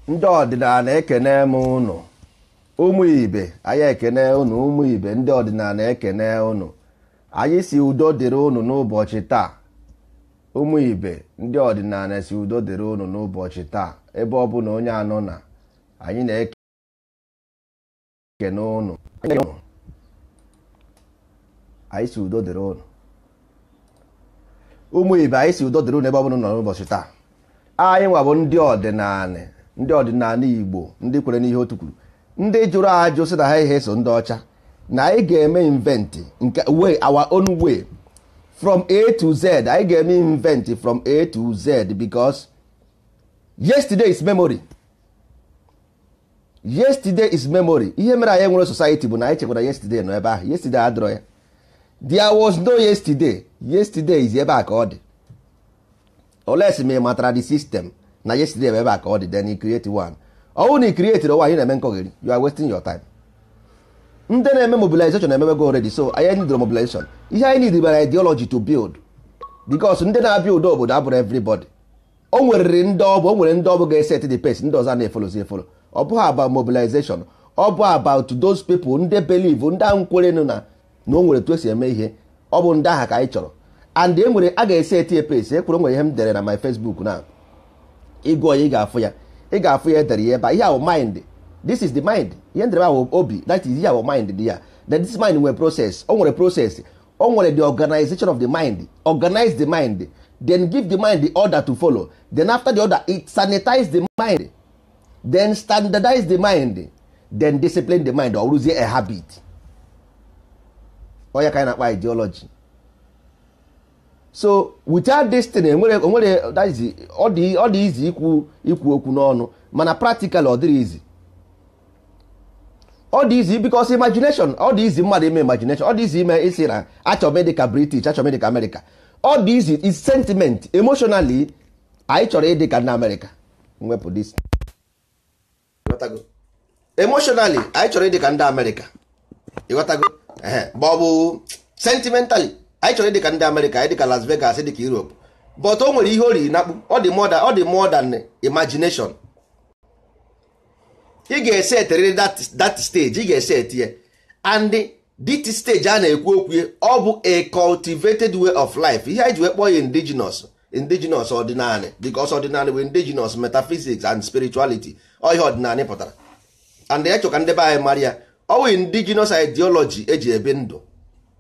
Ndị ọdịnala, ekene m ụnụ. Ụmụ ibe anyị, ekene ụnụ. Ụmụ ibe, ndị ọdịnala, ekene ụnụ. Anyị si udo dịrị ụnụ n'ụbọchị taa. Ụmụ ibe, ndị ọdịnala, si udo dịrị ụnụ n'ụbọchị taa. Ebe ọ bụla onye anọ na anyị na-ekene ụnụ, anyị si udo dịrị ụnụ. Ụmụ ibe, anyị si udo dịrị ụnụ ebe ọ bụla nọ n'ụbọchị taa. Anyị nwa bụ ndị ọdịnala, ndị ọdịnala Igbo, ndị kwere n'ihe otu kwuru, ndị jụrụ ajụ sị na ha ihe eso ndị ọcha, na anyị ga-eme invent nke way, our own way, from A to Z. Anyị ga-eme invent from A to Z because yesterday is memory. Yesterday is memory. Ihe mere anyị nwere society bụ na anyị chekwara yesterday nọ ebe ahụ. Yesterday adịrọ ya. There was no yesterday. Yesterday is ebe a ka ọ dị. Unless ma ị matara the system na yesterday bụ ebe a ka ọ dị, then you create one. Ọ bụrụ na ị create one, ị na-eme nkọgheri. You are wasting your time. Ndị na-eme mobilization ememego already, so anyị need mobilization. Ihe anyị need bụ ideology to build, because ndị na-abịa udo obodo abụrụ everybody. O nweriri ndị ọ bụ, o nwere ndị ọ bụ ga-eset the pace, ndị ọzọ a na-efolozi efolo. Ọ bụghị about mobilization, ọ bụ about those people ndị believe, ndị ahụ kwerenụ na o nwere etu esi eme ihe. Ọ bụ ndị aha ka anyị chọrọ, and e nwere a ga-esi eti pace. Ekwuru nwere ihe m dere na my Facebook na ịgụọ ya, ị ga-afụ ya, ị ga-afụ ya. Edere ya ebe a. Ihe ahụ mind, this is the mind. Ihe ndere ahụ obi, that is ihe ahụ mind dị ya. Then this mind nwere process, o nwere process, o nwere the organization of the mind. Organize the mind, then give the mind the order to follow. Then after the order, it sanitize the mind, then standardize the mind, then discipline the mind. Ọ rụzie a habit. Ọ ya ka anyị na-akpa ideology. So without this thing, enwere onwere, that is, ọ dị easy ikwu okwu n'ọnụ, mana practically ọ dịrị easy. Ọ dị easy because imagination, ọ dị easy mmadụ ime imagination. Ọ dị easy ime isi na achọrọ m ịdị ka British, achọrọ m ịdị ka America. Ọ dị easy, is sentiment. Emotionally, anyị chọrọ ịdị ka ndị America. Mwepụ this. Ịghọtago? Emotionally, anyị chọrọ ịdị ka ndị America. Ịghọtago? Ehe, ma ọ bụ sentimentally, anyị chọrọ ịdị ka ndị America, anyị dị ka Las Vegas, dị ka Europe. But o nwere ihe o riri nakpu. Ọ dị more than imagination. Ị ga-ese eterịrị that stage, ị ga-ese etinye. And this stage a na-ekwu okwu, ọ bụ a cultivated way of life. Ihe anyị ji wee kpọọ ya indigenous, indigenous ọdịnala, because ọdịnala bụ indigenous metaphysics and spirituality. Ọ ihe ọdịnala pụtara, and ya chọ ka ndị be anyị mara ya. Ọ bụ indigenous ideology eji ebi ndụ.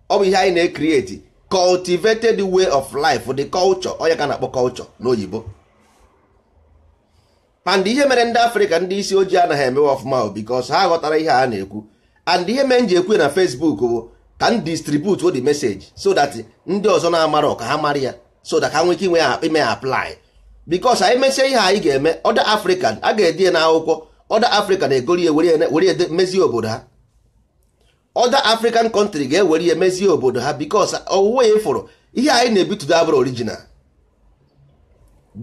Ọ bụ ihe anyị na-ecreate, cultivated way of life, the culture. Onye ka na-akpọ culture n'oyibo. And ihe mere ndị Afrịka, ndị isi ojii, anaghị emewe ọfụma bụ because ha ghọtara ihe a na-ekwu. And ihe mere m ji ekwu na Facebook bụ ka m distribute the message so that ndị ọzọ na-amara ka ha mara ya, so that ha nwee ike inwe ya, ime ya apply, because anyị mesie ihe anyị ga-eme, other African a ga-edi ya n'akwụkwọ. Other African egori ya, were ya mezie obodo ha. Other African country ga-ewere ya mezie obodo ha, because owuwe ya ịfụrụ ihe anyị na-ebitudo abụrụ original.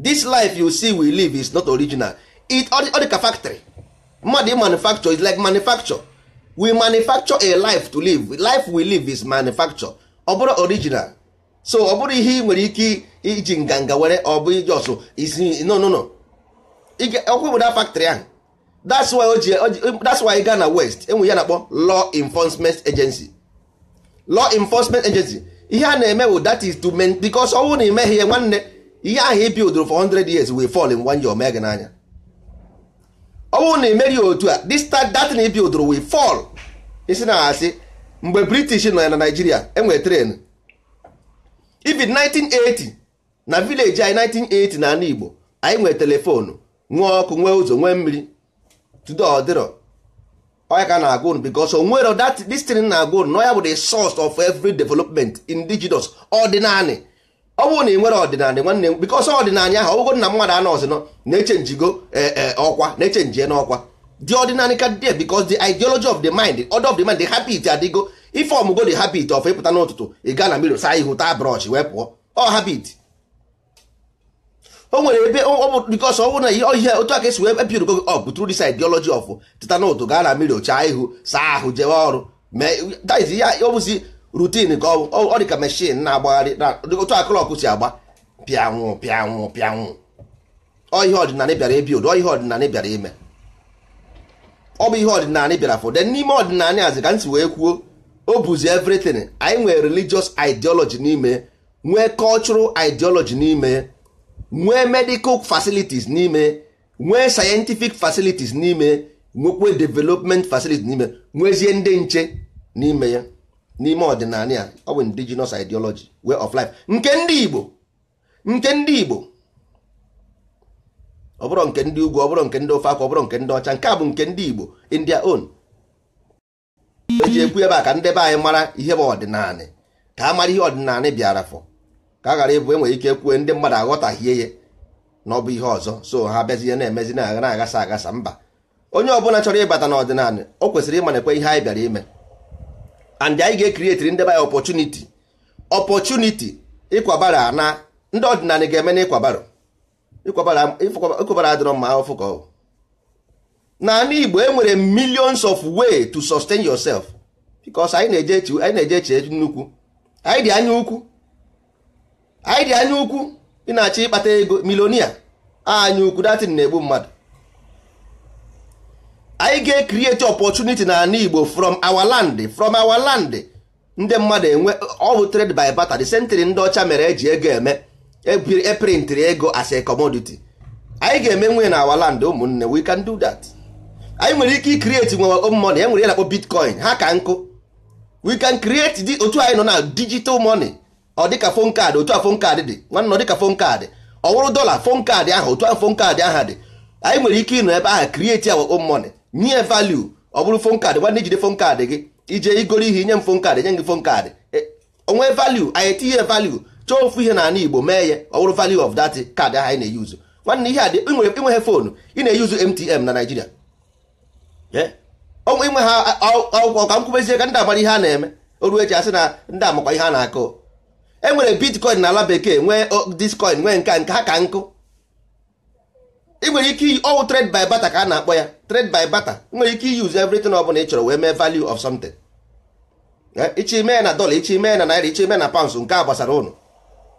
This life you see we live is not original. It ọ dị ka factory mmadụ manufacture, is like manufacture. We manufacture a life to live. Life we live is manufacture, ọ bụrụ original. So ọ bụrụ ihe ị nwere ike iji nganga were, ọ bụ iji ọsụ isi. No, no, no. Ọkwa obodo factory ahụ. That's why o ji, that's why ị gaa na West, enwe ya na-akpọ law enforcement agency. Law enforcement agency, ihe a na-eme bụ that is to main, because ọ bụrụ na imeghe ihe, nwanne, ihe ahụ i build for 100 years will fall in one year. Mee gị n'anya, ọ bụrụ na imeri ya otu a, this that na i build will fall. Isi na asị mgbe British nọ ya na Nigeria, enwere train. Even 1980 na village anyị, 1980 na ala Igbo, anyị nwere telephone, nwee ọkụ, nwee ụzọ, nwee mmiri. Today ọ dịrọ. Ọ ya ka na-agwa unu, because o nwere that this thing na-agwa unu na ya bụ the source of every development, indigenous ọdịnanị. Ọ bụrụ na ị nwere ọdịnanị, nwanne m, because ọdịnanị ahụ, ọ bụgo na mmadụ anọ ọzọ na-echenjigo ọkwa, na-echenjie n'ọkwa, the ọdịnanị ka there, because the ideology of the mind, order of the mind, the habit adịgo. Ife ọmụgo, the habit of ịpụta n'ụtụtụ, ị gaa na mmiri, saa ihu, taa brush, wee pụọ, ọ habit. O nwere ebe ọ bụ because ọ bụrụ na ihe otu aka esi wee ebuild go up through this ideology of teta n'ụtụ, gaa na mmiri, chaa ihu, saa ahụ, jewe ọrụ. Mee that is ya. Ọ bụzi routine ka ọ bụ. Ọ dị ka machine na-agbagharị otu a clock si agba, pịanwụ pịanwụ pịanwụ. Ọ ihe ọdịnala bịara ebiod, ọ ihe ọdịnala bịara ime, ọ bụ ihe ọdịnala bịara for. Then n'ime ọdịnala azị ka m si wee kwuo, o buzi everything. Anyị nwere religious ideology n'ime, nwee cultural ideology n'ime, nwee medical facilities n'ime, nwee scientific facilities n'ime, nwekwe development facilities n'ime, nwezie ndị nche n'ime ya. N'ime ọdịnala ya, ọ bụ indigenous ideology, way of life nke ndị Igbo, nke ndị Igbo. Ọ bụrụ nke ndị ugwu, ọ bụrụ nke ndị ofe akwa, ọ bụrụ nke ndị ọcha, nke a bụ nke ndị Igbo in their own. Eji ekwu ebe a ka ndị be anyị mara ihe bụ ọdịnala, ka a mara ihe ọdịnala bịara for, ka a ghara ịbụ enwere ike kwuo ndị mmadụ aghọtahie ya na ọ bụ ihe ọzọ, so ha bịazie na-emezi na-aghasa aghasa. Mba, onye ọbụla chọrọ ịbata n'ọdịnala, o kwesịrị ịmanekwe ihe anyị bịara ime. And anyị ga-ecreateri ndị be anyị opportunity, opportunity ịkwabara na ndị ọdịnala ga-eme na ịkwabara ịkwabara adịrọ mma ahụfụ ka ọ n'ala Igbo. E nwere millions of way to sustain yourself, because anyị na-eje echi, anyị na-eje eche nnukwu, anyị dị anya ukwu, anyị dị anya ukwu. Ị na-achọ ịkpata ego millionaire, anya ukwu datin na-egbu mmadụ. Anyị ga-ecreate opportunity n'ala Igbo from our land, from our land. Ndị mmadụ enwe ọ bụ trade by barter, the same thing ndị ọcha mere eji ego eme, eprintịrị ego as a commodity. Anyị ga-eme nwe na our land. Ụmụnne, we can do that. Anyị nwere ike icreate nwe own money. E nwere ihe na-akpọ bitcoin, ha ka nkụ. We can create the otu anyị nọ na digital money. Ọ dịka phone card, otu a phone card dị, nwanne, ọ dịka phone card, ọ wụrụ dollar phone card ahụ, otu a phone card ahụ dị. Anyị nwere ike ịnọ ebe ahụ create our own money, nye value, ọ bụrụ phone card. Nwanne, ijide phone card gị, ije igoro ihe, nye m phone card, nye gị phone card, onwe value. Anyị etinye value, chọọ ofu ihe n'ala Igbo mee ya, ọ bụrụ value of that card ahụ anyị na-eyuzu. Nwanne, ihe a dị inweghị phone, ị na-eyuzu MTN na Nigeria, inwe ha akwụkwọ ka m kwubezie ka ndị amara ihe a na-eme. O ruo echi, asị na ndị amakwa ihe a na-akụ. E nwere bitcoin n'ala bekee, nwee discoin, nwee nke nke ha ka nkụ. Ị nwere ike iyi ọwụ trade by barter ka a na-akpọ ya, trade by barter. Ị nwere ike use everything ọ bụla ị chọrọ wee mee value of something. Ichi mee na dollar, ichi mee na naira, ichi mee na pounds, nke a gbasara ụnụ.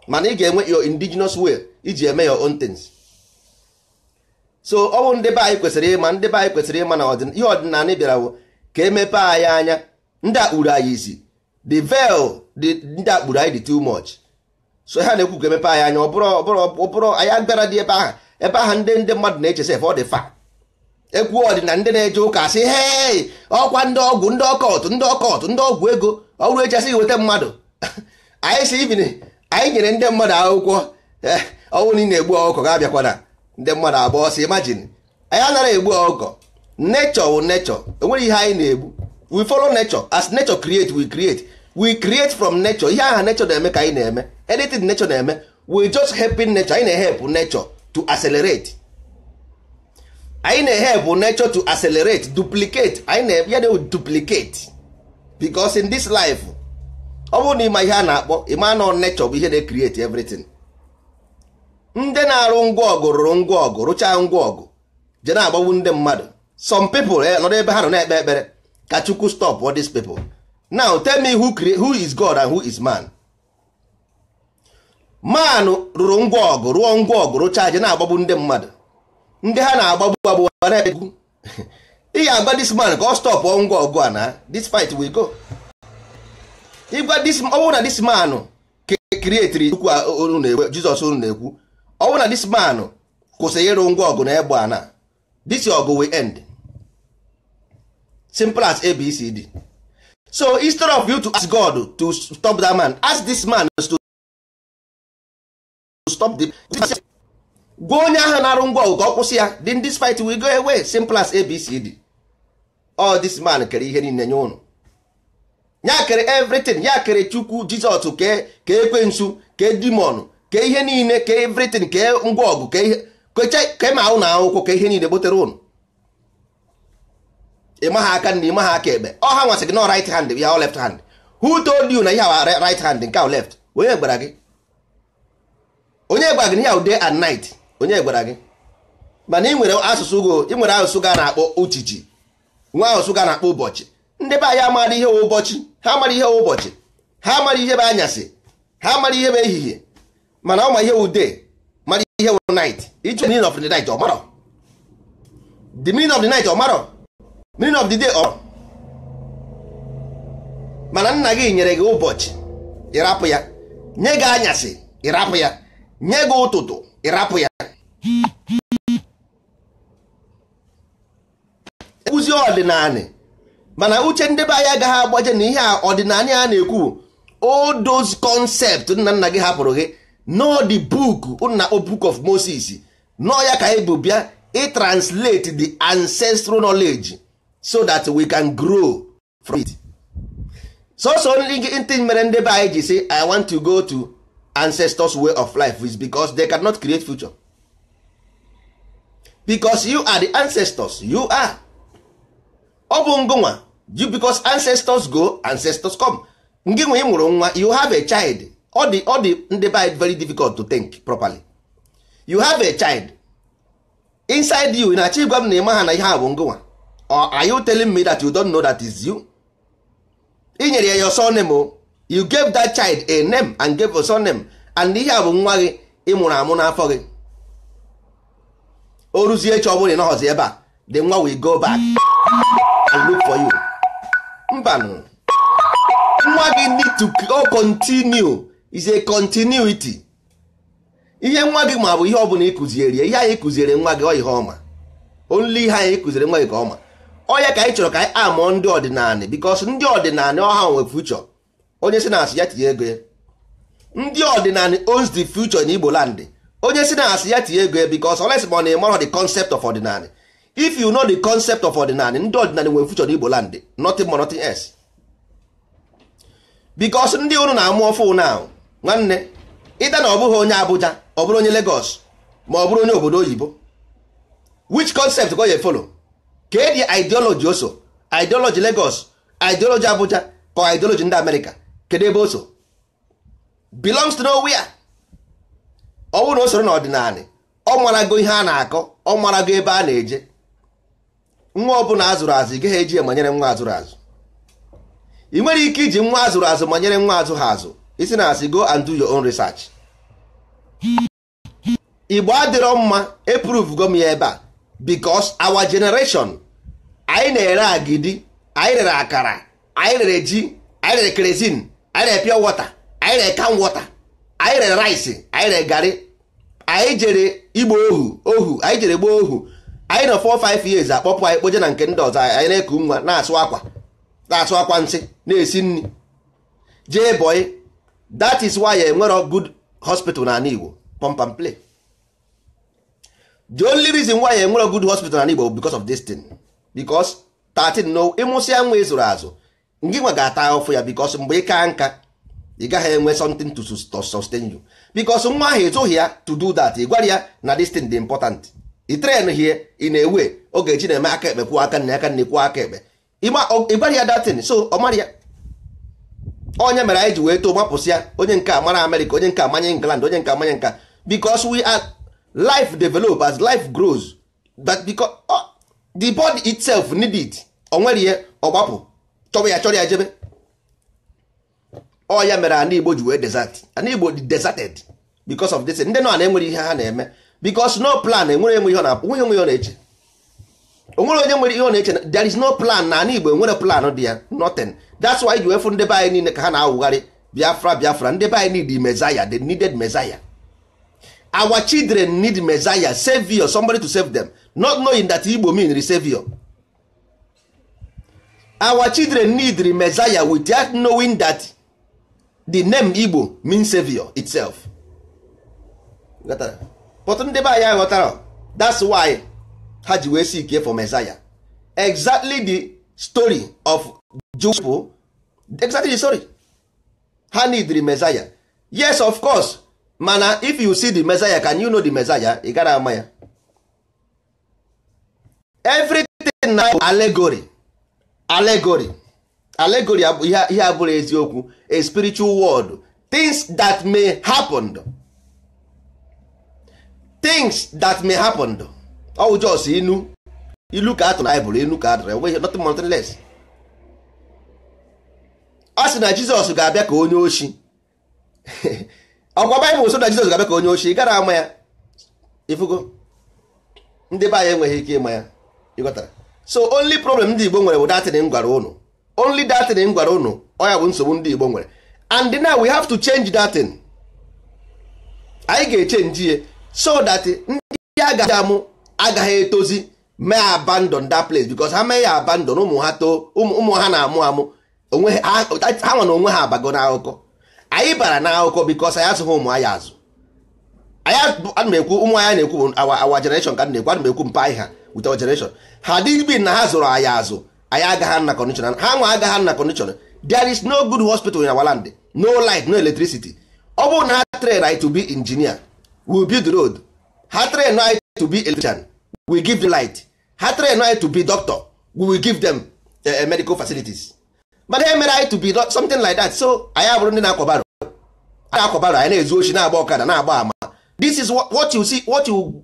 Mana ị ga-enwe your indigenous way iji eme your own things. So ọwụ ndị be anyị kwesịrị ịma, ndị be anyị kwesịrị ịma na ihe ọdịnala bịara bụ ka emepe anyị anya. Ndị akpụrụ anyị isi, the veil ndị akpụrụ anyị dị too much, so ha na-ekwu ka emepe anyị anya. Ọ bụrụ anyị agbara dị ebe ahụ, ebe ahụ ndị mmadụ na-eche sef, ọ dị fa ekwu ọdịna. Ndị na-eje ụka sị, "Hey, ọkwa ndị ọgwụ, ndị occult, ndị occult, ndị ọgwụ ego." Ọ bụrụ echi, asị weta mmadụ anyị si ibini anyị nyere ndị mmadụ akwụkwọ ọnwụ na ị na-egbu ọkụkọ ga-abịakwana, ndị mmadụ agba ọsọ. Imagine, anyị anaghị egbu ọkụkọ. Nature wụ nature, enwere ihe anyị na-egbu. We follow nature. As nature create, we create, we create from nature. Ihe aha nature na-eme ka anyị na-eme. Anything nature na-eme, we just helping nature. Anyị na-help nature to accelerate, anyị na-help nature to accelerate, duplicate. Anyị na ya na duplicate, because in this life, ọ bụrụ na ịma ihe a na-akpọ ịma nọ, nature bụ ihe na-create everything. Ndị na-arụ ngwa ọgụ rụrụ ngwa ọgụ, rụchaa ngwa ọgụ, je na-agbagbu ndị mmadụ. Some people nọrọ ebe ha nọ na-ekpe ekpere ka Chukwu stop all these people. Now tell me, who create, who is God and who is man? Man rụrụ ngwa ọgụ, rụọ ngwa ọgụ, rụchaa, je na-agbagbu ndị mmadụ. Ndị ha na-agbagbu agbagbu na-ekpe egwu. Ị ga-agba this man ka ọ stop ngwa ọgụ a na this fight will go. Ịgwa this, ọ bụrụ na this man createri Chukwu unu na-ekwu, Jizọs unu na-ekwu, ọ bụrụ na this man kwụsịrị ịrụ ngwa ọgụ na egbe a, na this ọgụ will end. Simple as ABCD. So instead of you to ask God to stop that man, ask this man to stop the gwa onye ahụ na-arụ ngwa ọgụ ka ọ kwụsị ya, then this fight will go away. Simple as ABCD. All this man kere ihe niile nye ụnụ, ya kere everything, ya kere Chukwu, Jizọs, kee ka ekwensu, kee demon, kee ihe niile, kee everything, kee ngwa ọgụ, kee ihe, kee ma ụnụ akwụkwọ, kee ihe niile gbotere ụnụ. Ịma ha aka nna, ịma ha aka ekpe, ọ ha nwasị gị no right hand ya, left hand. Who told you na ihe a right hand, nke ahụ left? Onye gwara gị? Onye gwara gị na ihe ahụ day and night? Onye gwara gị? Mana ị nwere asụsụ go, ị nwere asụsụ ga na-akpọ uchichi, nwa asụsụ ga na-akpọ ụbọchị. Ndị be anyị amara ihe ụbọchị, ha mara ihe ụbọchị, ha mara ihe bụ anyasị, ha mara ihe bụ ehihie, mana ọ ma ihe wụ day, mara ihe wụ night. Ịjụ meaning of the night, ọ marọ. The meaning of the night, ọ marọ. Meaning of the day, ọ mana nna gị nyere gị ụbọchị, ịrapụ ya. Nye gị anyasị, ịrapụ ya. Nye gị ụtụtụ, ịrapụ ya. Ekwuzi ọdịnanị, mana uche ndị be anyị agaghị agbaje na ihe a ọdịnanị a na-ekwu. All those concept nna nna gị hapụrụ gị, no the book na book of Moses, no ya ka anyị bụ bịa i translate the ancestral knowledge so that we can grow from it. So ntị mere ndị be anyị ji sị I want to go to ancestors way of life is because they cannot create future. Because you are the ancestors, you are. Ọ bụ ngụnwa, you, because ancestors go, ancestors come. Ngị nwe ị mụrụ nwa, you have a child. Ọ dị ndị be anyị very difficult to think properly. You have a child inside you. Na-achọ ịgwa m na ịma ha na ihe a bụ ngụnwa? Or are you telling me that you don't know that is you? I nyere ya your surname o. You gave that child a name and gave a surname, and ihe a bụ nwa gị ị mụrụ amụ n'afọ gị. O ruzie echi, ọ bụrụ na ị nọghọzi ebe a, the nwa will go back and look for you. Mbanụ, nwa gị need to continue, is a continuity. Ihe nwa gị ma bụ ihe ọ bụla ị kụziere ya. Ihe anyị kụziere nwa gị, ọ ihe ọma. Only ihe anyị kụziere nwa gị ka ọma. Ọ ya ka anyị chọrọ ka anyị amụọ ndị ọdịnanị, because ndị ọdịnanị ọha nwe future. Onye si na asị ya tinye ego ya, ndị ọdịnanị owns the future in Igbo land. Onye si na asị ya tinye ego ya, because unless ma ọ na-emara the concept of ọdịnanị. If you know the concept of ọdịnanị, ndị ọdịnanị nwe future in Igbo land, nothing more, nothing else. Because ndị unu na-amụ ọfụ now, nwanne, ịda na ọ bụghị onye Abuja, ọ bụrụ onye Lagos, ma ọ bụrụ onye obodo oyibo, which concept ka ọ ya follow? Ka the ideology oso? Ideology Lagos, ideology Abuja, ka ideology ndị America? Kedu ebe oso belongs to? Nowhere. Ọ bụrụ na o soro n'ọdịnanị, ọ marago ihe a na-akọ, ọ marago ebe a na-eje. Nwa ọbụla azụrụ azụ, ị gaghị eji ya manyere nwa azụrụ azụ. Ị nwere ike iji nwa azụrụ azụ manyere nwa azụ ha azụ? Isi na asị, go and do your own research. Igbo adịrọ mma, eprove go m ya ebe a, because our generation, anyị na-ere agidi, anyị rere akara, anyị rere ji, anyị rere kerosene, anyị rere pure water, anyị rere can water, anyị rere rice, anyị rere garị. Anyị jere igbo ohu ohu, anyị jere gboo ohu. Anyị nọ 4 5 years, akpọpụ anyị kpoje na nke ndị ọzọ. Anyị na-eku nwa, na-asụ akwa, na-asụ akwa nsị, na-esi nri, jee boy. That is why enwero good hospital na Igbo. Pump and play. The only reason why enwero good hospital na Igbo, because of this thing, because 13 no ịmụsịa nwa ịzụrụ azụ, ngị nwa ga-ata ahụfụ ya, because mgbe ị ka nka, ị gaghị enwe something to sustain you, because nwa ahụ ịzụghị ya to do that. Ị gwara ya na this thing dị important. Ị train here ị na-ewe oge echi na-eme aka ekpe kwuo aka nne, aka nne kwuo aka ekpe. Ị gwara ya that thing, so ọ mara ya. Onye mere anyị ji wee too mapụsịa, onye nke mara Amerịka, onye nke amanye England, onye nke amanye nka, because we are life develop as life grows, but because, oh, the body itself need it. O nwere ihe ọgbapụ chọwa ya, chọrọ ya jebe. Ọ ya mere ana Igbo ji wee desert. Ana Igbo dị deserted because of this. Ndị nọ na enwere ihe ha na-eme, because no plan. Enwere enwe ihe ọ na onwe onwe ọ na-eche. Onwere onye nwere ihe ọ na-eche. There is no plan na ana Igbo. Enwere plan dị ya? Nothing. That's why ji wee fụ ndị be anyị niile ka ha na-awụgharị Biafra, Biafra. Ndị be anyị need Messiah. They needed Messiah. Our children need Messiah, savior, somebody to save them, not knowing that Igbo mean savior. Our children need the Messiah without knowing that the name Igbo means savior itself. Ghọtara? But ndị be anyị aghọtara. That's why ha ji wee seek for Messiah. Exactly the story of Jewish people, exactly the story. Ha need the Messiah, yes, of course. Mana if you see the Messiah, can you know the Messiah? Ị gara ama ya. Everything na allegory, allegory, allegory. Ihe abụrụ eziokwu, a spiritual world, things that may happen, things that may happen. Ọ just inu ilu ka atụ na Bible, inu ka atụrụ, enweghị nothing more, nothing less. A sị na Jizọs ga-abịa ka onye oshi. Ọkwa Baịbụl so na Jizọs ga-abịa ka onye oshi. Ị gara ama ya. Ifugo ndị be anyị enweghị ike ịma ya, ịghọtara? So only problem ndị Igbo nwere bụ that thing m gwara ụnụ, only that thing m gwara ụnụ, ọ ya bụ nsogbu ndị Igbo nwere. And now we have to change that thing. Anyị ga-echenji ya so that ndị agaghị amụ agaghị etozi mee abandon that place, because ha mee ya abandon, ụmụ ha too, ụmụ ha na-amụ amụ onwe ha, ha nwa na onwe ha abago n'akụkọ. Anyị bara n'akụkọ because anyị azụghị ụmụ anyị azụ. Anyị ana m ekwu ụmụ anyị na-ekwu bụ our generation ka m na-ekwu, ana m ekwu mpa anyị ha with our generation. Ha dịbi na ha zụrụ anyị azụ, anyị agaghị na condition, ha nwa agaghị na condition. There is no good hospital in our land, no light, no electricity. Ọ bụrụ na ha train anyị to be engineer, we build road. Ha train anyị to be electrician, we give them light. Ha train anyị to be doctor, we will give them medical facilities. But ha mere anyị to be something like that. So anyị abụrụ ndị na-akwa baro, anyị akwa baro, anyị na-ezu ochi, na-agba ọkada, na-agba ama. This is what you see, what you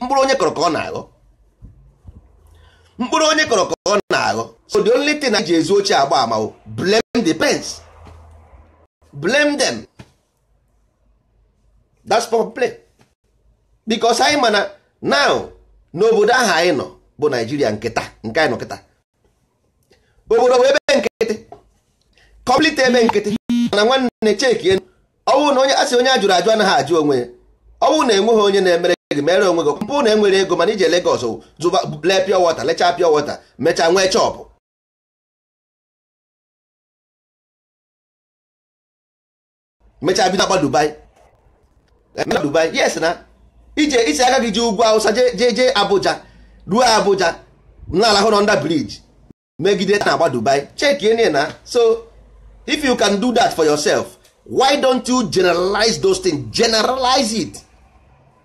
mkpụrụ onye kọrọ ka ọ na-aghọ, mkpụrụ onye kọrọ ka ọ na-aghọ. So the only thing anyị ji ezu ochi agba ama bụ blame the parents, blame them. That's for play. Because anyị mana now n'obodo ahụ anyị nọ bụ Naijiria nkịta, nke anyị nọ kịta, obodo bụ ebe nkịtị, complete ebe nkịtị. Mana nwanne cheki, ọ bụrụ na onye asị onye a jụrụ ajụ anaghị ajụ onwe ya, ọ bụrụ na enweghị onye na-emere gị mere onwe gị mpụ na enwere ego, mana ije Lagos zụba lee pure water, lechaa pure water, mechaa nwee chọpụ, mechaa bido agba Dubai, Dubai. Yes, na ije isi aka gị ji ugwu Awụsa jee jee Abuja, ruo Abuja na-alahụ na under bridge, megide na-agba Dubai. Check na. So if you can do that for yourself, why don't you generalize those things? Generalize it,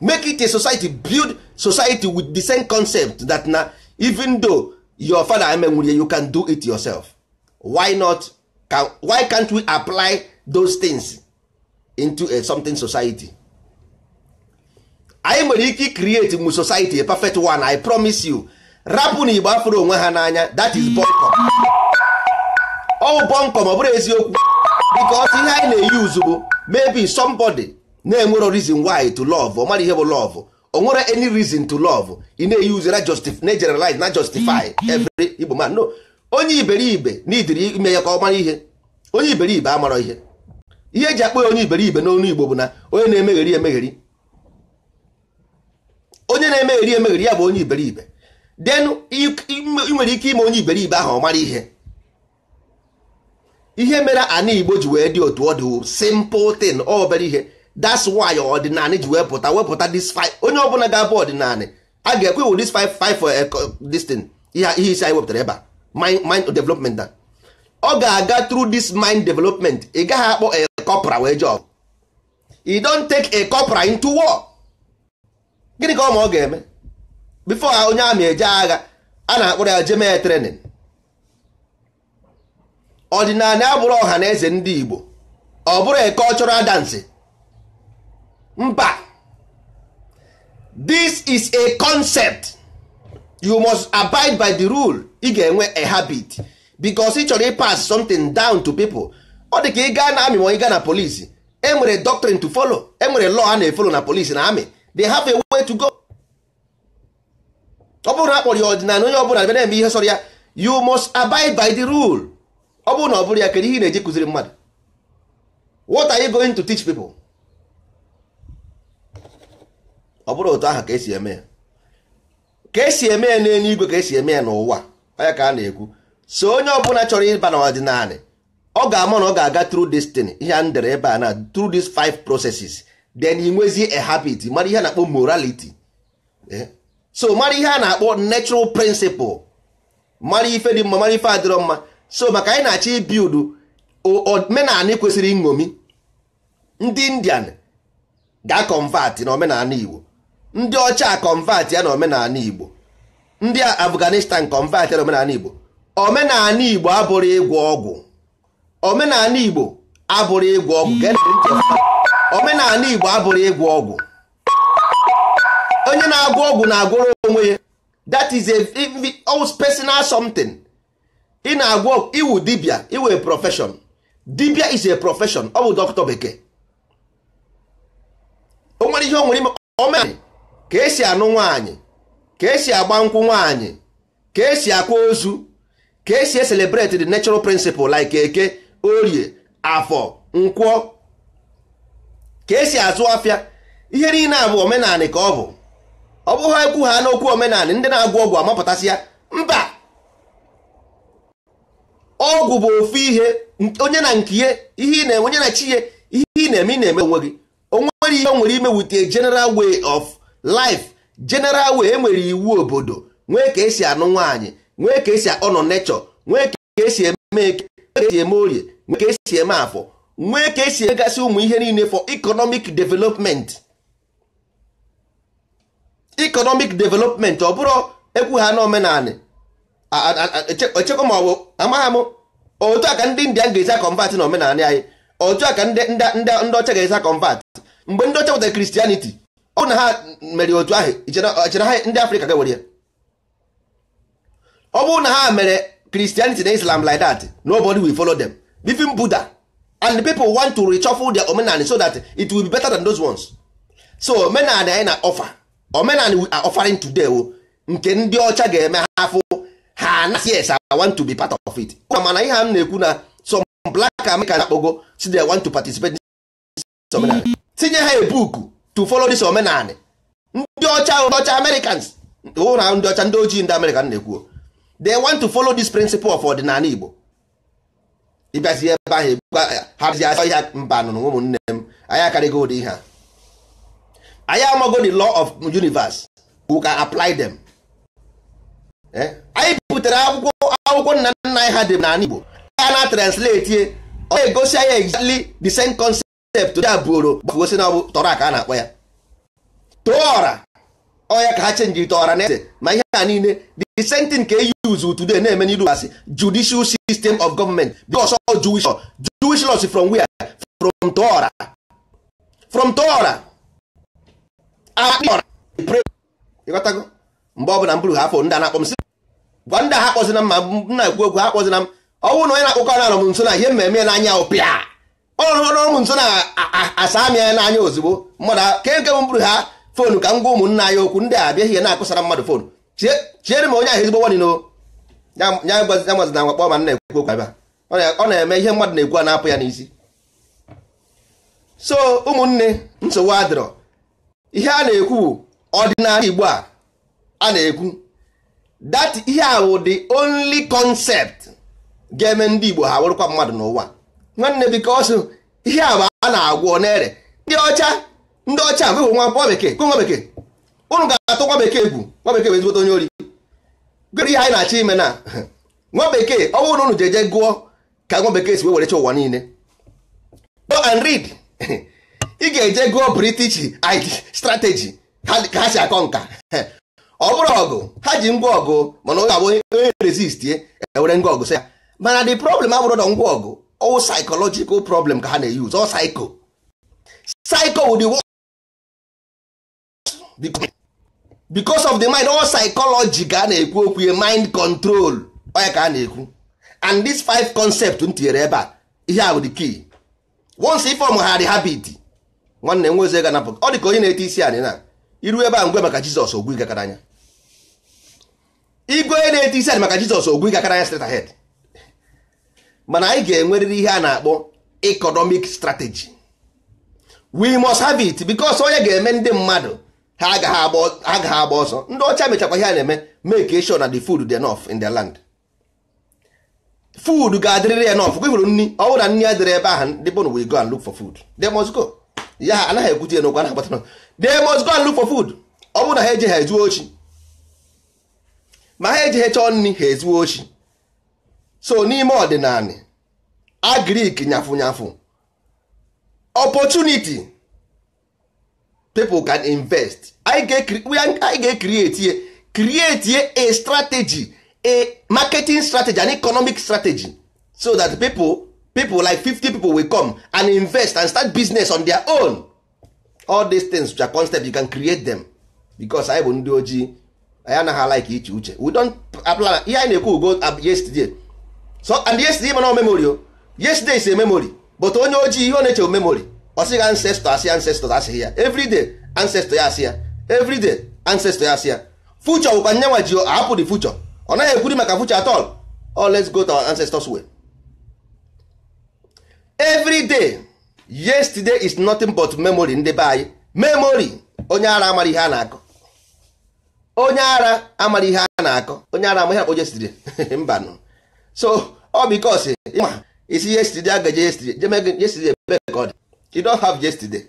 make it a society, build society with the same concept that na even though your father emenwurie, you can do it yourself. Why not? Why can't we apply those things into a something society? Anyị nwere ike create mu society, a perfect one, I promise you. Rapụ na Igbo afụrụ onwe ha n'anya, that is bunkum. Ọ bunkum, ọ bụrụ eziokwu, because ihe anyị na-eyuzu bụ maybe somebody na-enwero reason why to love, ọ mara ihe bụ love, o nwere any reason to love, ị na-eyuzu na justify, na generalize, na justify every Igbo man. No, onye iberibe n'idiri ime ya ka ọ mara ihe, onye iberibe amara ihe. Ihe eji akpọ ya onye iberibe n'onu Igbo bụ na onye na-emegheri emegheri, onye na-emegheri emegheri ya bụ onye iberibe. Then ị nwere ike ime onye iberibe ahụ ọ mara ihe. Ihe mere ana Igbo ji wee dị otu ọ dị, simple thing, ọ obere ihe. That's why ọdịnala ji wee pụta, wepụta this five. Onye ọbụla ga-abụ ọdịnala a ga-ekwe wụ this five five for this thing, ihe isi anyị wepụtara ebe a, mind development. Ọ ga-aga through this mind development. Ị gaghị akpọ a corporal wee job. You don't take a corporal into war. Gịnị ka ọ ma ọ ga-eme before onye amị eje agha? A na-akpọrọ ya jee mee training. Ọdịnala abụrụ ọha na eze ndị Igbo, ọ bụrụ a cultural dance. Mba, this is a concept. You must abide by the rule. Ị ga-enwe a habit because ị chọrọ pass something down to people. Ọ dị ka ị gaa na amị ma ị gaa na police, enwere doctrine to follow, enwere law a na-efolo na police na amị. They have a way to go. Ọ bụrụ na akpọrọ ya ọdịnala, onye ọbụla bịa na-eme ihe sọrọ ya, you must abide by the rule. Ọ bụrụ na ọ bụrụ ya, kedu ihe ị na-eji kụziri mmadụ? What are you going to teach people? Ọ bụrụ otu ahụ ka esi eme ya, ka esi eme ya n'eluigwe, ka esi eme ya n'ụwa, onye ka a na-ekwu. So onye ọbụla chọrọ ịba n'ọdịnala, ọ ga-ama na ọ ga-aga through this thing, ihe a ndere ebe a na through these five processes. Then ị nwezie a habit, mara ihe a na-akpọ morality. So mara ihe a na-akpọ natural principle, mara ife dị mma, mara ife adịrọ mma. So maka anyị na-achọ ibild omenala kwesịrị nṅomi. Ndị Indian ga-convert na omenala Igbo, ndị ọcha convert ya na omenala Igbo, ndị Afghanistan convert ya na omenala Igbo. Omenala Igbo abụrụ ịgwọ ọgwụ, omenala Igbo abụrụ ịgwọ ọgwụ, omenala Igbo abụrụ ịgwọ ọgwụ. Onye na-agwọ ọgwụ na-agwọrọ onwe ya. That is a personal something. Ị na-agwọ iwu dibia, iwu a profession. Dibia is a profession. Ọ bụ dọkịta bekee. O nwere ihe o nwere ime. Omenala Ka esi anụ nwaanyị, ka esi agba nkwụ nwaanyị, ka esi akwa ozu, ka esi celebrate the natural principle like eke, orie, afọ, nkwọ, ka esi azụ afịa. Ihe niile a bụ omenanị ka ọ bụ. Ọ bụghị ekwu ha n'okwu omenanị, ndị na-agwọ ọgwụ amapụtasị ya. Mba, ọgwụ bụ ofu ihe, onye na nke ihe ị na-eme, onye na chi ya, ihe ị na-eme, ị na-eme onwe gị. O nwere ihe o nwere ime with a general way of life, general way. Enwere iwu obodo, nwee ka esi anụ nwaanyị, nwee ka esi ọnọ nature, nwee ka esi eme eke, nwee ka esi eme orie, nwee ka esi eme afọ, nwee ka esi emegasị ụmụ ihe niile for economic development. Economic development, ọ bụrụ ekwu ha na omenanị echekwa ma ọ bụ amagha m. Otu a ka ndị India ga-esi convert na omenanị anyị, otu a ka ndị ọcha ga-esi convert. Mgbe ndị ọcha wetara Christianity, ọ bụ na ha mere otu ahụ, ichere ha ndị Afrịka ga-ewere ya. Ọ bụrụ na ha mere Christianity na Islam like that, nobody will follow them, even Buddha. And the people want to reshuffle their omenani so that it will be better than those ones. So omenani anyị na offer, omenani we are offering today o nke ndị ọcha ga-eme ha afụ ha na yes, I want to be part of it. Mana ihe a m na-ekwu na some black American akpogo si they want to participate in this omenani, tinye ha a book to follow this omenani. Ndị ọcha, ndị ọcha Americans hụ na ndị ọcha, ndị ojii, ndị American na-ekwu they want to follow this principle of ọdịnala Igbo. Ịbịazi ebe ahụ ha bịazi asọ ihe mba nụrụ. Ụmụnne m, anyị akarịgo ụdị ihe a. Anyị amago the law of universe, we can apply them. Anyị butere akwụkwọ akwụkwọ nna nna anyị ha dị n'ala Igbo, a na translate, ọ na-egosi anyị exactly the same concept. Ya buoro gosi na ọ bụ tọrọ ka a na-akpọ ya tọọra ọya ka ha chenjiri tọọra na eze. Ma ihe a niile, the same thing ka e use today na-eme n'iru asị judicial system of government, because all Jewish law, Jewish laws from where? From Torah, from Torah. Ịghọtago? Mgbe ọbụla m bụrụ ha afọ ndị a na-akpọ m sị gwa ndị a ha kpọzina m, ma m na-ekwu okwu ha kpọzina m. Ọ bụrụ na onye na-akpọkọ na-anọ m nso na ihe mmemme n'anya ụpịa ọrụ m nso na asa amị anya n'anya ozugbo mmadụ ke nke m bụrụ ha phone ka m gwa ụmụnna anyị okwu. Ndị a abịaghị ihe na-akụsara mmadụ phone, chiere m onye ahụ ezigbo nwanne o ya gwazi na nwakpọ ma m na-ekwu okwu ebe a. Ọ na-eme ihe mmadụ na-ekwu a na-apụ ya n'isi. So ụmụnne, nsogbu adịrọ. Ihe a na-ekwu ọdịnala Igbo a a na-ekwu that ihe a bụ the only concept ga-eme ndị Igbo ha wụrụkwa mmadụ n'ụwa, nwanne, because ihe a bụ a na-agwọ n'ere ndị ọcha. Ndị ọcha agwụghị nwa bekee, nwa bekee unu ga-atụ nwa bekee egwu. Nwa bekee bụ ezigbote onye ori. Gịnị ihe anyị na-achọ ime na nwa bekee? Ọ bụrụ na unu jeje gụọ ka nwa bekee si wee werecha ụwa niile, go and read. Ị ga-eje gụọ British strategy ka ha si akọ nka. Ọ bụrụ ọgụ ha ji ngwa ọgụ, mana onye abụ onye resist ye ewere ngwa ọgụ sị ya. Mana the problem abụrụ na ngwa ọgụ, all psychological problem ka ha na-use, all psycho psycho with the worst because of the mind, all psychology ka a na-ekwu okwu ya, mind control onye ka a na-ekwu. And this five concept m tinyere ebe a, ihe a bụ the key. Once ife ọmụ ha dị habit, nwanne nwe ozi ga-anapụ. Ọ dị ka onye na-ete isi anị na iru ebe a ngwe maka Jizọs ogwu ịgakara anya. Igwe onye na-ete isi anị maka Jizọs ogwu ịgakara anya straight ahead. Mana anyị ga-enwerịrị ihe a na-akpọ economic strategy. We must have it, because onye ga-eme ndị mmadụ ha agaghị agba ọsọ. Ndị ọcha mechakwa ihe a na-eme, make sure na the food dị enough in their land. Food ga-adịrịrị enough. Gị hụrụ nri, ọ bụrụ na nri adịrị ebe ahụ, ndị bụrụ will go and look for food. They must go. Ya ha anaghị ekwute ya n'okwu, anaghị agbata. They must go and look for food. Ọ bụrụ na ha eje, ha ezuo ochi. Ma ha ejeghị chọọ nri, ha ezuo ochi. So n'ime ọdịnala agric, nyafụ nyafụ opportunity, people can invest. Anyị ga-create create a strategy, a marketing strategy, an economic strategy, so that people like 50 people will come and invest and start business on their own. All these things are concept, you can create them, because anyị bụ ndị ojii, anyị anaghị like iche uche. We don't apply ihe anyị na-ekwu go yesterday. So and yesterday, mana memory o yesterday is a memory. But onye ojii, ihe ọ na-eche memory, ọ sịghị ancestor asị, ancestor asịghị ya everyday, ancestor ya asị ya Every day ancestor ya asị ya future bụkwa nyanwa ji ahapụ the future. Ọ naghị ekwuri maka future at all. Oh, let's go to our ancestors way. Every day, yesterday is nothing but memory. Ndị be anyị, memory. Onye ara amara ihe a na-akọ. Onye ara amara ihe a na-akọ. Onye ara amara ihe akpọ yesterday. Mba nụ. So all because ịma isi yesterday agaje yesterday jeme yesterday ebe ka ọ dị. You don't have yesterday.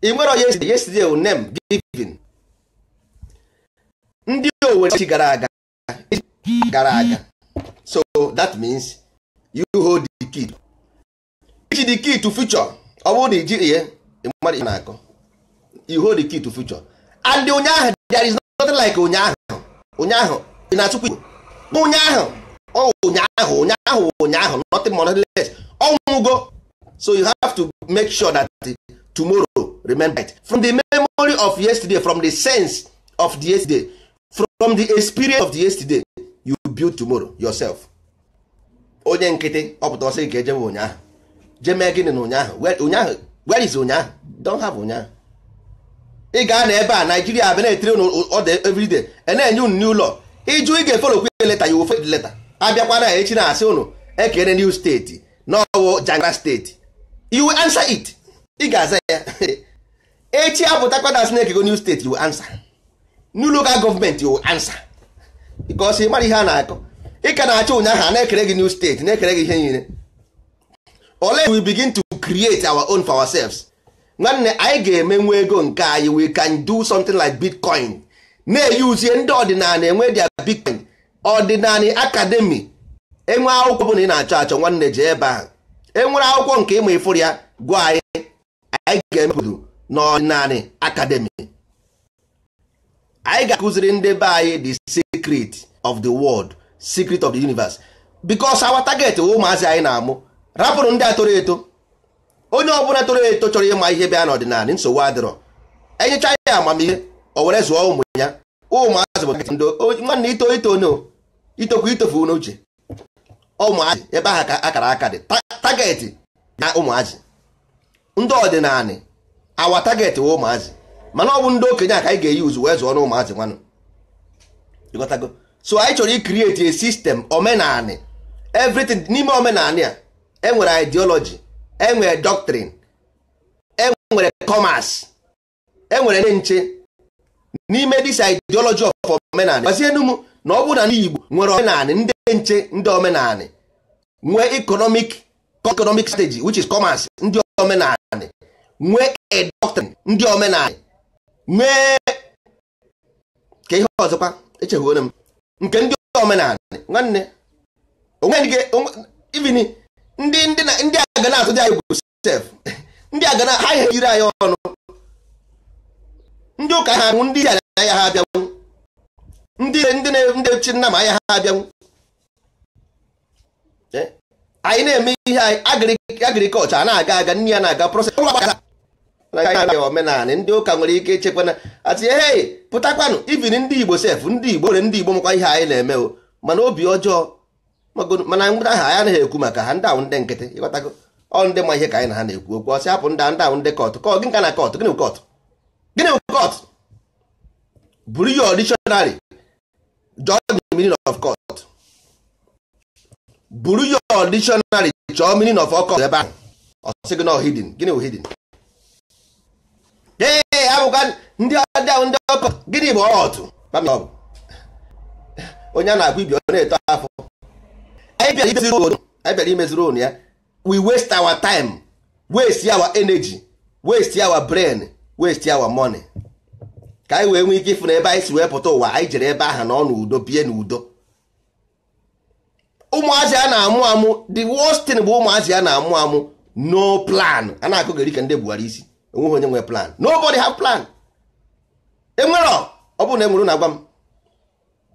Ị nwere yesterday. Yesterday will name given. Ndị Owerri chi gara aga gara aga. So that means you hold the key. Iji the key to future. Ọ bụrụ na ijiri ihe mmadụ ihe na-akọ. You hold the key to future. And ụnyaahụ, there is nothing like ụnyaahụ. Ụnyaahụ ị na-achụkwa Igbo. Ụnyaahụ ọ ụnyaahụ ụnyaahụ ụnyaahụ, nothing more, nothing less. Ọnwụgo. So you have to make sure that tomorrow remain bright. From the memory of yesterday, from the sense of the yesterday, from the experience of the yesterday, you build tomorrow yourself. Onye nkịtị ọ pụta ọsị ka ejebe ụnyaahụ, jee mee gịnị na ụnyaahụ? Ụnyaahụ, where is ụnyaahụ? Don't have ụnyaahụ. Ị gaa na ebe a Naijiria abịa na-etiri unu ọda everyday, e na-enye unu new law. Ịjụ ị ga-efolokwu leta, you will follow the letter. Abịakwa na echi na-asị unu ekere new steeti n'ọwụ Jangara steeti, you will answer it. Ị ga-aza ya. Echi apụtakwa na snake go new state, you will answer. New local government, you will answer. Because ị mara ihe a na-akọ. Ị ka na-achọ ụnyaahụ, a na-ekere gị new state, na-ekere gị ihe niile. Ole we begin to create our own for ourselves. Nwanne, anyị ga-emenwu ego nke anyị. We can do something like Bitcoin. Na-eyuzie ndị ọdịnala enwe their Bitcoin. Ọdịnala academy enwe akwụkwọ bụ na ị na-achọ achọ, nwanne, jee ebe ahụ. Enwere akwụkwọ nke ịma ịfụrụ ya, gwa anyị. Anyị ga-emebudu n'ọdịnala academy. Anyị ga-akụziri ndị be anyị the secret of the world, secret of the universe, because our target wụ ụmụazị anyị na-amụ. Rapụrụ ndị a toro eto. Onye ọbụla toro eto chọrọ ịma ihe bịa n'ọdịnala, nsogbu adịrọ. Enyecha ya amamihe, o were zụọ ụmụ ya. Ụmụazị bụ target. Ndị nwanne ito ito no itokwa itofu n'uche ụmụazị ebe ahụ ka akara aka dị. Target na ụmụazị ndị ọdịnala, our target wụ ụmụazị, mana ọ bụ ndị okenye a ka anyị ga-eyi uzu wee zụọ na ụmụazị nwanụ. Ịghọtago? So anyị chọrọ i create a system omenanị. Everything n'ime omenanị a, enwere ideology, enwere doctrine, enwere commerce, enwere ndị nche n'ime this ideology of omenanị. Gbazienu m na ọ bụrụ na ndị Igbo nwere omenanị, ndị nche, ndị omenanị nwee economic strategy, which is commerce, ndị omenanị nwee a doctrine, ndị omenanị nwee ka ihe ọzọkwa echehuone m nke ndị omenanị. Nwanne, onwe even ndị na ndị aga na-atụ dị anyị egwu sef. Ndị aga na ha yiri anyị ọnụ. Ndị ụka ha bụ ndị anya ha abịanwụ, ndị ndị chi nna ma anya ha abịanwụ. Anyị na-eme ihe anyị, agriculture a na-aga aga, nne ya na-aga process omenala. Ndị ụka nwere ike ichekwa na atị, hey, pụtakwanụ. Even ndị Igbo sef, ndị Igbo nwere, ndị Igbo makwa ihe anyị na-eme o, mana obi ọjọọ. Mana ndị ahụ anyị anaghị ekwu maka ha. Ndị ahụ ndị nkịtị, ịghọtago? Ọ ndị ma ihe ka anyị na ha na-ekwu okwu. Ọsị hapụ ndị ndị ahụ, ndị cult. Kọ gịnị ka na cult? Gịnị bụ cult? Gịnị bụ cult? Buru your dictionary, jụọ the meaning of cult. Buru your dictionary, chọọ meaning of cult ebe ahụ. Ọ sị gị na hidden. Gịnị bụ hidden? Ee, abụkwa ndị ahụ ndị ọkọ. Gịnị bụ ọtụ? Ọ bụ onye a na-agwa ibi ọ na-eto afọ. Anyị bịara imeziri obodo, anyị bịara imeziri ụnụ ya. We waste our time, waste our energy, waste our brain, waste our money, ka anyị wee nwee ike ịfụ na ebe anyị si wee pụta ụwa. Anyị jere ebe ahụ nọ n'udo, bie n'udo. Ụmụazị a na-amụ amụ, the worst thing bụ ụmụazị a na-amụ amụ, no plan. A na-akụgeri ka ndị Buhari isi. Onweghị onye nwere plan. Nobody have plan. Enwero. Ọ bụrụ na enwere, na agwa m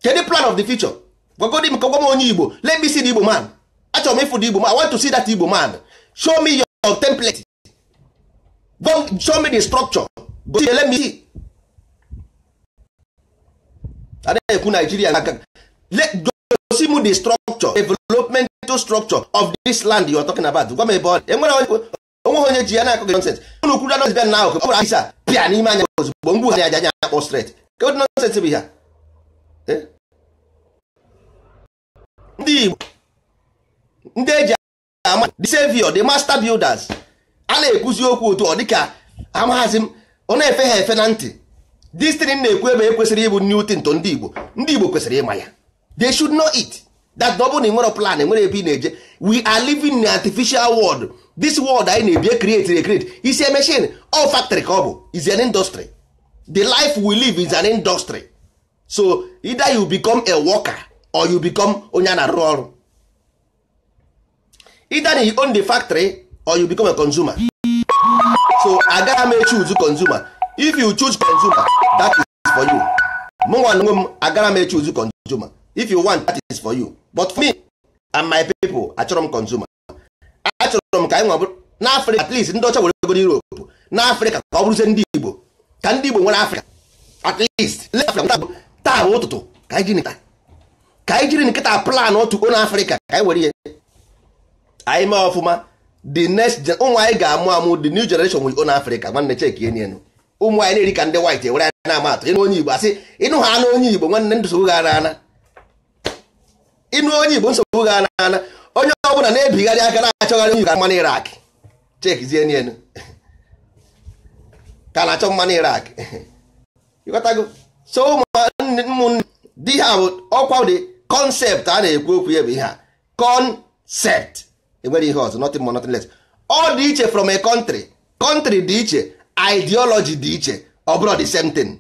kedu plan of the future. Gwagodi m ka gwa m onye Igbo. Let me see the Igbo man. Achọrọ m ịfụ the Igbo man. I want to see that Igbo man. Show me your template. Go show me the structure. Go see, let me see. Anaghị ekwu Nigeria. Let gosi m the structure, developmental structure of this land you are talking about. Gwa m ebe ọ dị. Enwere onwe Onweghị onye ji ya na-akọ gị nonsense. Unu kwuru nonsense bịa na ahụ, ọ bụrụ isa pịa n'ime anya ozugbo mgbu ha anya anya akpọ straight. Ka ụdị nonsense bụ ihe a? Ndị Igbo, ndị eji ama the savior, the master builders, a na-ekwuzi okwu otu ọ dịka amaghazi m, ọ na-efe ha efe na ntị. This thing na-ekwu ebe ekwesịrị ịbụ new thing to ndị Igbo. Ndị Igbo kwesịrị ịma ya. They should know it, that na ọ bụrụ na ị nwere plan, enwere ebe ị na-eje. We are living in artificial world. This world anyị na-ebi create create is a machine, all factory ka ọ bụ, is an industry. The life we live is an industry. So either you become a worker or you become onye a na-arụ ọrụ. Either you own the factory or you become a consumer. So agaghị m choose consumer. If you choose consumer, that is for you. Mụ nwa onwe m agara m choose consumer. If you want, that is for you. But for me and my people, achọrọ m consumer. Achọrọ m ka anyị nwa bụrụ n'Africa, at least ndị ọcha were ego Europe n'Africa, ka ọ bụrụzie ndị Igbo, ka ndị Igbo nwere Africa at least. Let Africa taa bụ ụtụtụ, ka anyị jiri nkịta plan otu own Africa, ka anyị were ihe anyị mee ọfụma. The next ụmụ anyị ga-amụ amụ, the new generation will own Africa. Nwanne, check enu ụmụ anyị na-eri ka ndị white ewere anyị na-ama atụ. Ịnụ onye Igbo, asị ịnụ ha anụ onye Igbo, nwanne, nsogbu ga ana. Ịnụ onye Igbo, nsogbu ga ana. Onye ọbụla na-ebigharị aka na-achọgharị onye Igbo ka mmanụ Iraq. Chekizie enu ka na-achọ mmanụ Iraq, ịghọtago? So ụmụnne di ha bụ ọkwa dị concept a na-ekwu okwu ya bụ ihe a concept, enwere ihe ọzọ, nothing more, nothing less. Ọ dị iche from a country. Country dị iche, ideology dị iche. Ọ bụrụ the same thing.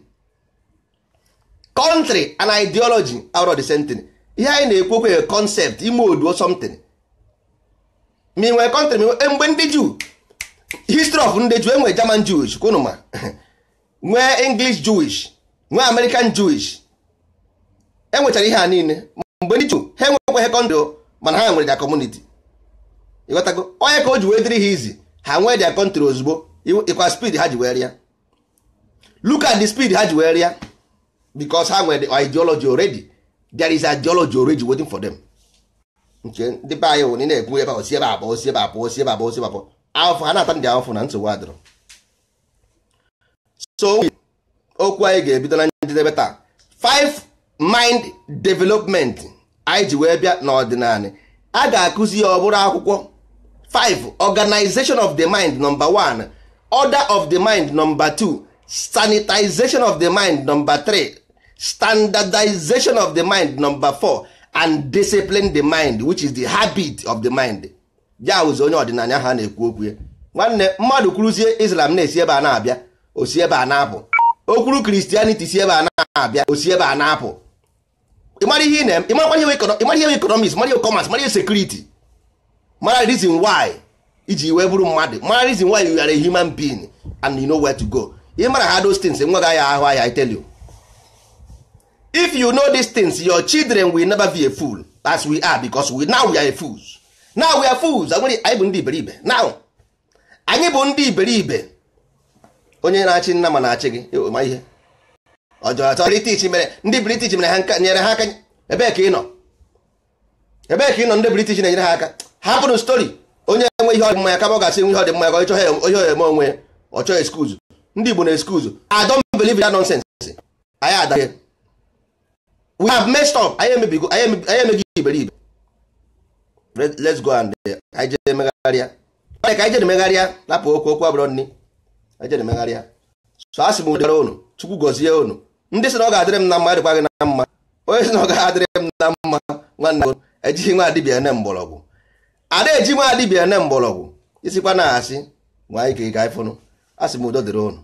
Country and ideology abụrụ the same thing. Ihe anyị na-ekwu okwu ya concept, ime oduo something, ma ị nwere country, ma mgbe ndị Jew, history of ndị Jew, enwere German Jewish kwunu, ma nwee English Jewish, nwee American Jewish, enwechara ihe a niile. Mgbe ndị Jew ha enwekwaghị country, mana ha nwere their community, ịghọtago? Onye ka o ji wee dịrị ha izi, ha nwee their country ozugbo. Ịkwa speed ha ji wee rịa, look at the speed ha ji wee rịa, because ha nwere the ideology already. There is ideology already waiting for them. Nke ndị be anyị wụ na ị na-ekwu ebe a, osi ebe abụọ, osi ebe abụọ, osi ebe abụọ, osi ebe abụọ, ahụfụ ha na-ata ndị ahụfụ na nsogbu adịrọ. So okwu anyị ga-ebido na njedebe taa, five mind development anyị ji wee bịa n'ọdịnala, a ga-akụzi ya ọ bụrụ akwụkwọ. 5, organization of the mind number 1, order of the mind number 2, sanitization of the mind number 3, standardization of the mind number 4, and discipline the mind, which is the habit of the mind. Ya wụzi onye ọdịnala ha na-ekwu okwu ya. Nwanne, mmadụ kwuruzie Islam na-esi ebe a na-abịa, osi ebe a na-apụ. Okwuru Christianity si ebe a na-abịa, osi ebe a na-apụ. Ịmara ihe ị na-eme, ịmarakwa ihe economics, mara ihe commerce, mara ihe security, mara reason why iji wee bụrụ mmadụ, mara reason why you are a human being and you know where to go. Ị mara ha those things, nwa gaghị ahụ ahịa. I tell you, if you know these things, your children will never be a fool as we are, because we now we are a fools. Now we are fools. Anyị bụ ndị iberibe. Now anyị bụ ndị iberibe. Onye na-achị nna ma na-achị gị ma ihe ọjọọ atọ. British mere, ndị British mere ha, nyere ha aka. Ebee ka ị nọ? Ebee ka ị nọ? Ndị British na-enyere ha aka. Hapụrụ story. Onye enwe ihe ọdịmma ya, kama ọ ga-asị nwe ihe ọdịmma ya, ka ọ chọọ ihe eme onwe ya, ọ chọọ excuse. Ndị Igbo na excuse. I don't believe in that nonsense. Anyị adaghị. We have messed up. Anyị emebigo, anyị emeghị iberibe. Let's go and anyị jee megharịa, ka anyị jee megharịa. Lapụ okwu, okwu abụrụ nni, anyị jee megharịa. So a sị m udere unu, Chukwu gọzie unu. Ndị sị na ọ ga-adịrị m na mma, adịkwa gị na mma. Onye sị na ọ ga-adịrị m na mma, nwanne, ejighị nwa dibịa ene mgbọrọgwụ, ada eji nwa dibịa ene mgbọrọgwụ. Isikwa na asị nwa ike ka anyị fụnụ. A sị m udo dịrị unu.